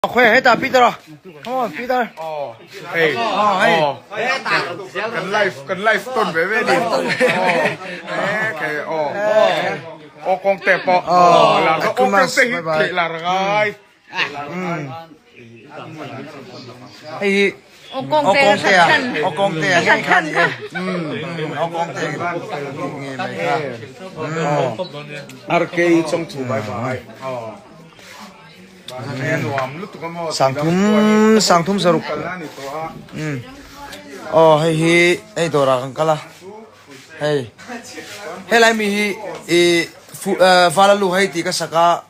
Khawi hetah Peter a come on Peter aw hei aw kan life kan life tawn ve ve ni aw okay aw aw kawng te pawh aw lar aw kawng te hi theih lar ngai hei hi aw kawng te a aw kawng te a ngei kha ni e aw kawng te ngei mai kha RK chawngthu bye bye aw Sangthum sangthum saruk aw hei hi hei dawrah kan kal a hei helai mi hi ih vala lu hei tih ka sak a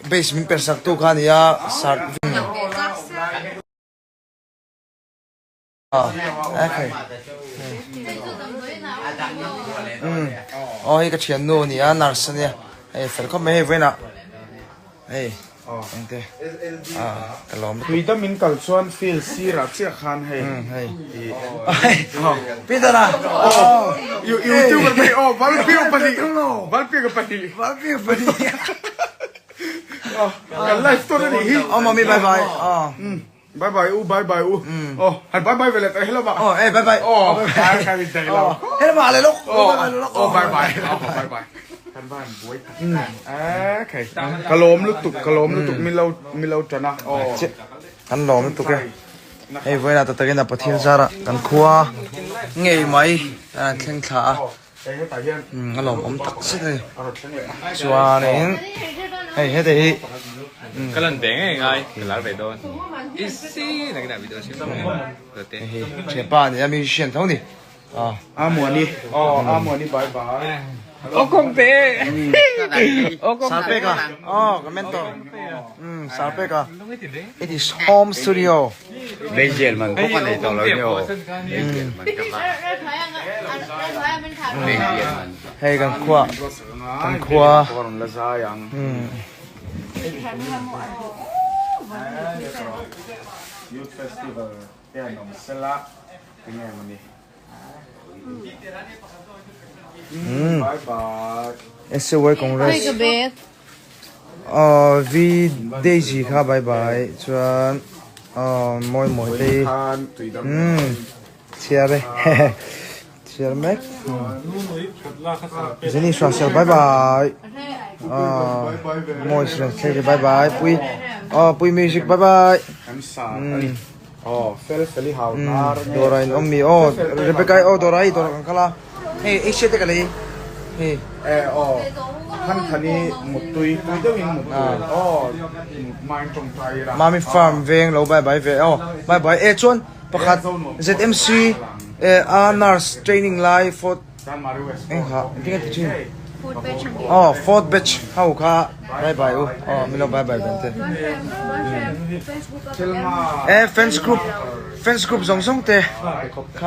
base min per sak tu kha a ni a sar Aw hei ka thiannu a ni a nurse a nia hei fel khawp mai hei vawiinah hei engte ah ka lawm lutuk. Tui dam in kal chuan field sirah chiah khan hei Peter a youtuber pahnih aw Valpio pahnih Valpio pahnih Valpio pahnih kan live tawn a nih hi aw mummy bye bye aw. Bye bye u bye bye u oh han bye bye ve le hello ma oh eh bye bye oh bye kai min dai lo hello ma le lok oh oh bye bye oh bye bye kan van buai tak eh okay ka lom lutuk ka lom lutuk mi lo mi lo tana oh kan lom lutuk e hei voina ta takin a pathian zara kan khua ngei mai an thleng thla a a lawmawm tak zet a ni chuanin hei heti hi ka lan ve ngei ngai ka lar ve dawn i si nakinah video siam hei hi thianpa a ni a musician tho a ni Amuani aw Amuani bye bye aw kawngte aw kawngte Sarpeka aw ka mentor Sarpeka it is home studio. Beijel man bawk a nei tawh lo ni aw. Beijel man ka va. Beijel man. Hei kan khua kan khua. Rawn la zai ang. Youth Festival te an awm sela tinge mawni. Bye bye. SY Congress. Hei ka bag. Aw V Daisy kha bye bye chuan aw mawi mawi te hi umm chhiar e hehe chhiar mek Jenny Hruasel bye bye aw mawi Suren Thleng bye bye pui aw pui music bye bye umm dawrah in awm mi aw Rebecca i aw dawrah hei dawrah kan kal a hei Asia te ka lei hei. E aw Thanthani muttui tui deuhin muttui aw mutmain tawngtai ila. Mami farm veng lo bye bye ve aw bye bye e chuan pakhat ZMC e a nurse training lai fourth eng ha engtin nge ti thin aw fourth batch ho kha bye bye u aw min lo bye bye ven te e fans group fans group zawng zawng te kha.